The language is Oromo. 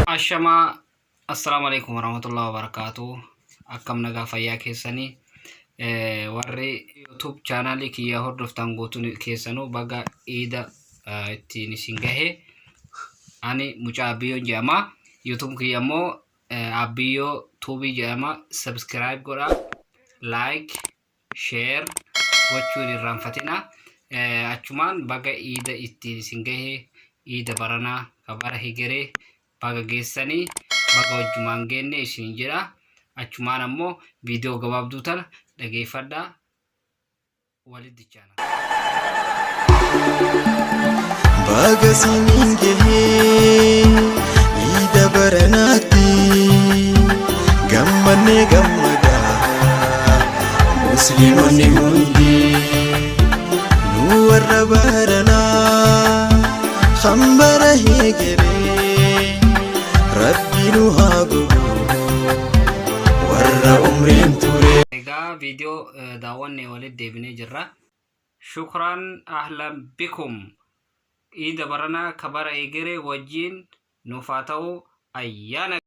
Ashamaa assalaamu alaikum warahmatullahi wabarakatuh. Akkam nagaa fayyaa keessanii warri YouTube chaanaalii kiyya hordoftan guutuun keessanuu baga iida ittiin isin gahe. Ani mucaa Abiyyoon jedhama. YouTube kiyya immoo Abiyyoo Tuubii jedhama. Subscribe godha, like, share gochuu hin irraanfatina. Achumaan baga iida ittiin isin gahe iida baranaa ka bara hegeree baga geessanii baga wajjumaan geenne isin jedha. Achumaan ammoo viidiyoo gabaabduu tana dhageeffadhaa walitti dichaana. Baga siniin gahee iida baranaatti gammannee gammadaa musliimonni hundi nu warra baranaa kan bara hegeree rabbi nu haa godhu warra umriin ture. Egaa viidiyoo daawwanne walitti deebinee jirra. Shukran ahlan bikum. Iida baranaa ka bara egeree wajjiin nuuf haa ta'u ayyaana.